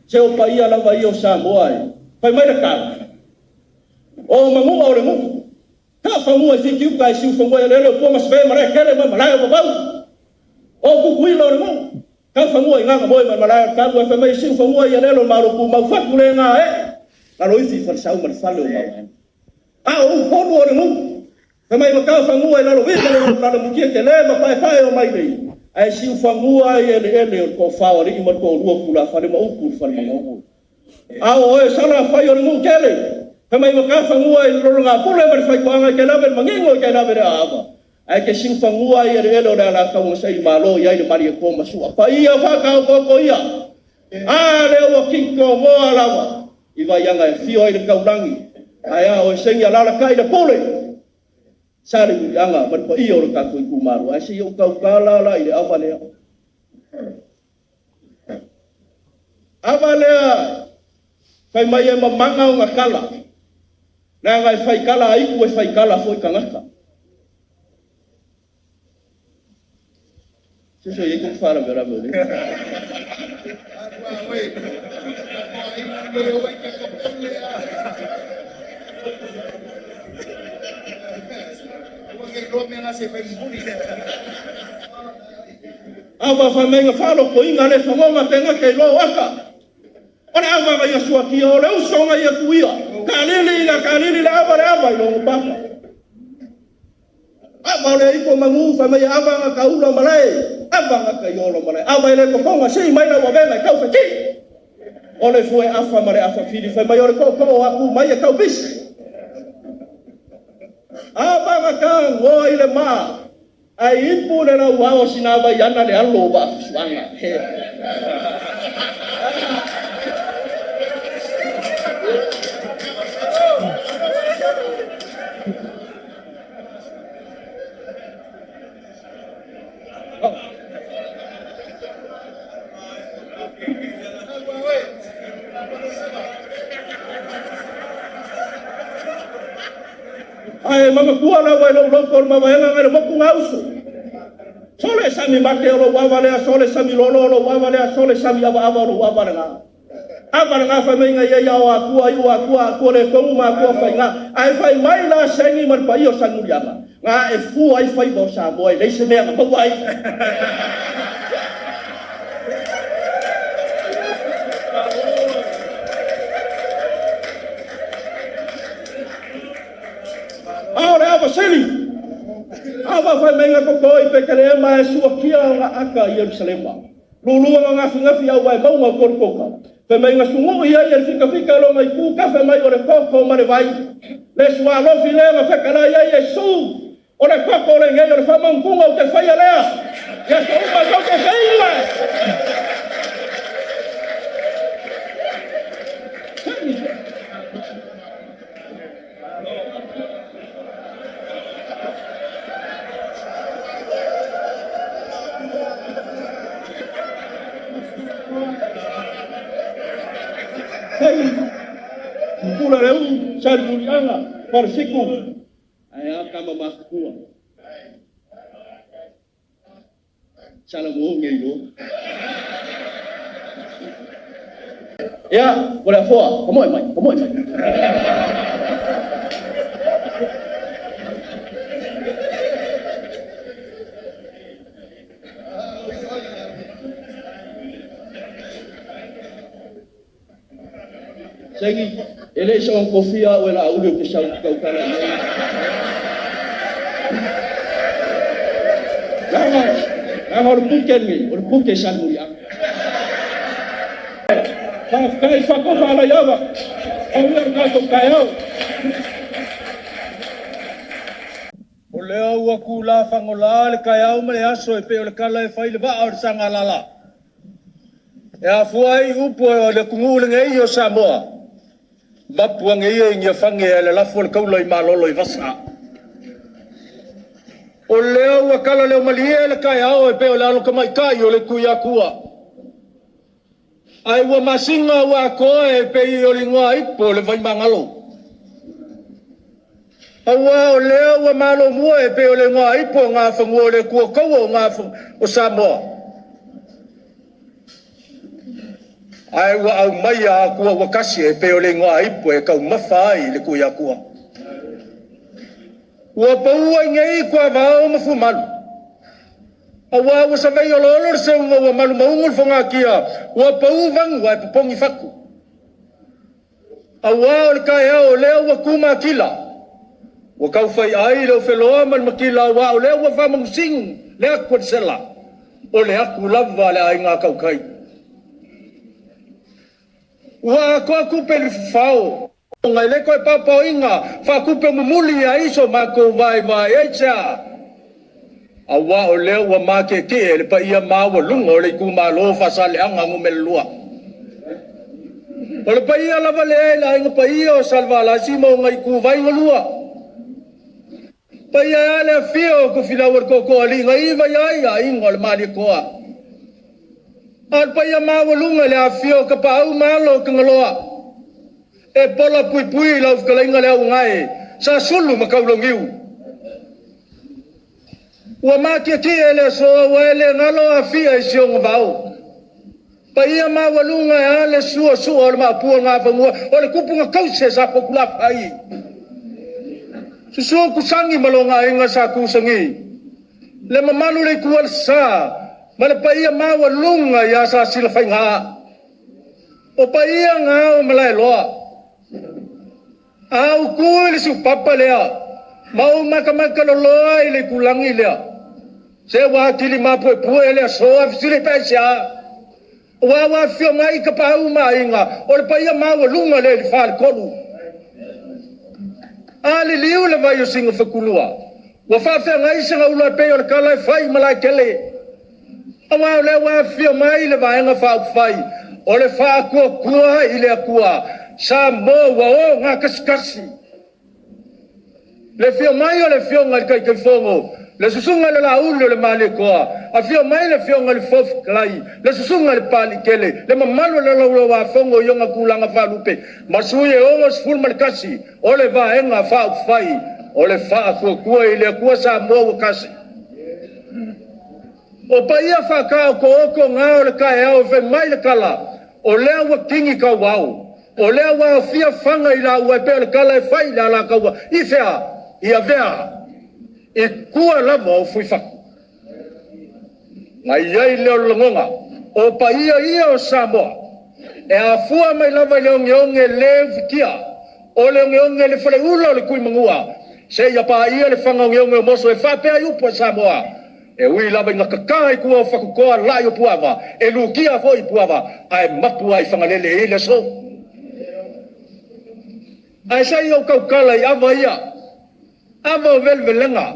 Se o paia lava ia o Samoa e fai mai le tala, o Manu'a o le nuu, Taafanua i Fitiuta e siufanua i eleele o Pua ma Seve, malae tele ma malae o Vavau. O Tutuila o le nuu, Taufanua i Gagamoe ma le malae o le Talu ae fai mai e siufanua i eleele o le Malo Tumau fatu le gaee Laloifi i Falesau ma le fale o Mauaega. A o Upolu o le nuu, fai mai Matafanua i Laloviva le Lalomutia tele ma paepae o Mailei ae siufanua i eleele o le toafa o alii ma le toalua o tulafale ma upu i le Falemanono. A o oe Salafai o le nuu tele, fai mai matafanua i le lologapule ma le faitoaga e te lave i le manino e te lave i le aava, ae te siufanua i eleele o le Alataua na sailimalo i ai le Malietoa ma Sua. Paia faataotooto ia, a lea ua titomoa lava i Vaiaga e afio ai le taulagi, ae a oe Seni, alaalatai le Pule, Salemuliaga ma le paia o le tatou itumalo, ae se i ou tautala la i le ava lea. Ava lea fai mai e mamaga ona tala, leaga e faitala a itu e faitala foi tagata. Se so i ai faalavelave o le. Ava fai mai na faalotoina le fagoga pegate i lo aka. O le ava na ia suatia, o le uso na ia tuia. Kalili ina kalili le ava le ava i logo papa. Ava o le ipo manu fai mai ava na kaula malae, ava na kaiolo malae. Ava e le totoga sii mai lau avega e tau feti. O le fue afa ma le afa fili fai mai o le tootoo aku mai e tau pisi. Ava na tagoa i le maa. Ae ipu le lauao sina vaiana le alo o vaafusuaga. Ae mamatua lava i lou loto o le mavaega nai le motu gauso. Sole sami mate o lou ava lea, sole sami lolo o lou ava lea, sole sami avaava o lou ava lena. Ava lena fai mai nai ia o atua iu atua atua le tongu ma atua faiga. Ae fai mai la sengi ma le paia o Salemuliaga, na e fua ai faiva o Samoa e leai se mea na maua ai. A o le ava sili, ava fai mai na toto i Petelehema e suakia ona aka i Yerusalema. Lulua na gafigafi au vae mauga o Kolikota. Fai mai na sugui ai e le fikafika lona itu kafe mai o le koko ma le vai. Le sualofi lea na fetalai ai Iesu. O le koko o lenei o le faamautuga ou te faia lea. Ia aso uma tou te feila. Hei, pula le u, Salemuliaga, Falesitu, ae a tama matutua. Salamu nei loa. Ia, o le afoa, pamoe mai, pamoe mai. Segi, e le i soona tofia au e Laauli ou te sau tautala i ai. Leaga, leaga o le puke lenei, o le puke Salemuliaga. Faafetai faatofa alaiava, auia le tatou taeao. O lea ua tulā fagolā le taeao ma le aso e pei o le tala e fai i le vaa o le Sagalala. E afua ai upu o le atunuu lenei o Samoa, mapu ane ia i Niafage ae lalafo le taula i Malolo i Vasa. O lea ua tala leo malie le taeao e pei o le alo tamaitai o le Tuiatua. Ae ua masina ua atoa e pei o le igoa ipo o le Vaimagalo. Aua o lea ua malomua e pei o le igoa ipo o Gafanua o le Atua taua o Gafa o Samoa. Ae ua aumaia Akua ua kasi e pei o le igoa ipu e taumafa ai le Tuiatua. Ua paua i nei tuavao ma fuamalu, auā ua savei oloolo le seuga ua malumaugu le fogatia, ua pau vanu ae popogi fatu. Auā o le taeao o lea ua tumatila, ua taufaiai le ofeloa ma le matila, auā o lea ua faamanusinu le atu a le sela, o le atu lava a le aiga tautai. Ua atoa tupe i le fafao, e le toe paopaoina faatupe mumuli ai so matou vaivai. Aisea? Aua o lea ua matietie le paia maualuga o le itumalo o Faasaleleaga Nu.2. O le paia lava lea i le aiga paia o Salevalasi ma ona ituvai e lua. Paia e a le afio o Tofilau o le Tootooalii na iva i ai aiga o le Malietoa. A o le paia maualuga i le afifio o Tapaau ma Alo o Tagaloa, e pola puipui lau fetalaiga le augae sa sulu ma Taulauniu. Ua matietie le aso ua e le galo Afia i si ona vao. Paia maualuga e a le suasua o le maopu o Gafanua, o le tupu na tausi e Safotulafai. Susu Tusani ma lona aiga sa Tusani, le mamalu i le Itualasa ma le paia maualuga ia Sasilafaiga. O paia na o Malaeloa. A ou tu i le siupapa lea, ma ou matamata loloa i le itulagi lea, se ua atili mapuepue le aso ae fesili pe aisea. Aua ua afifio mai Tapaau ma Aiga, o le paia maualuga lea i le Faletolu. A liliu le vai o Sinafatulua, ua faafeagai segaula e pei o le tala e fai i Malaetele. Aua o lea ua afifio mai le Vaega Faaupufai o le Faatuatua i le Atua, Samoa ua o gatasikasi. Le afio mai o le Afioga i le Taitaifono, le Susuga i le Laauli o le Malietoa, afio mai le Afioga i le Fofoga Fetalai, le Susuga i le Papaliitele, le mamalu o le Laulau-a-Fono i ona tulaga faalupe, ma sui e 61 o le Vaega Faaupufai o le Faatuatua i le Atua Samoa ua tasi. O paia faataotooto na o le taeao fai mai le tala, o lea ua tini tauao, o lea ua aofia fana i laua e pei o le tala e fai i le Alataua, i fea? I Avea, i tua lava o Fuifatu. Na i ai lea o le lagona, o paia ia o Samoa, e afua mai lava i le ogeoge le ufitia, o le ogeoge i le faleula o le Tuimanua, seia paia le fagaogeoge o moso e faapea ai upu a Samoa, e ui lava ina tata i tua o Fatutoa lai o Puava, e lutia foi i Puava, ae mapu lava i Fagalele e i ai le aso. Ae se i ou tautala i ava ia, ava o velevelega,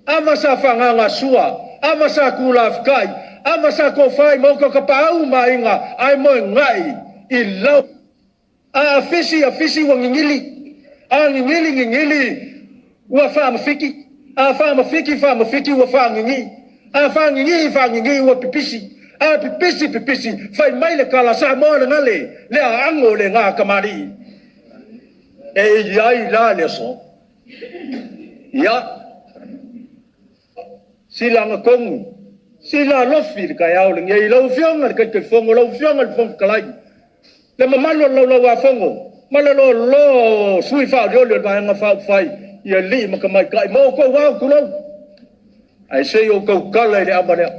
ava sa fagagasua, ava sa tulafotai, ava sa tofa i maota o Tapaau ma Aiga, ae moegai i lau. A afisi afisi ua gigili, a gigili gigili ua faamafiki, a faamafiki faamafiki ua faagigii, a faagigii faagigii ua pipisi, a pipisi pipisi fai mai le tala Samoa le gale le aano le gā tamalii. E i ai la le aso. Ia, sila agatonu, sila alofi le taeao lenei i lau Afioga i le Taitaifono, lau Afioga i le Fofoga Fetalai, le mamalu o le Laulau-a-Fono ma le loaloa o sui faaolioli o le Vaega Faaupufai i alii ma tamaitai ma outou ao, tulou. Ae se i ou tautala i le ava lea.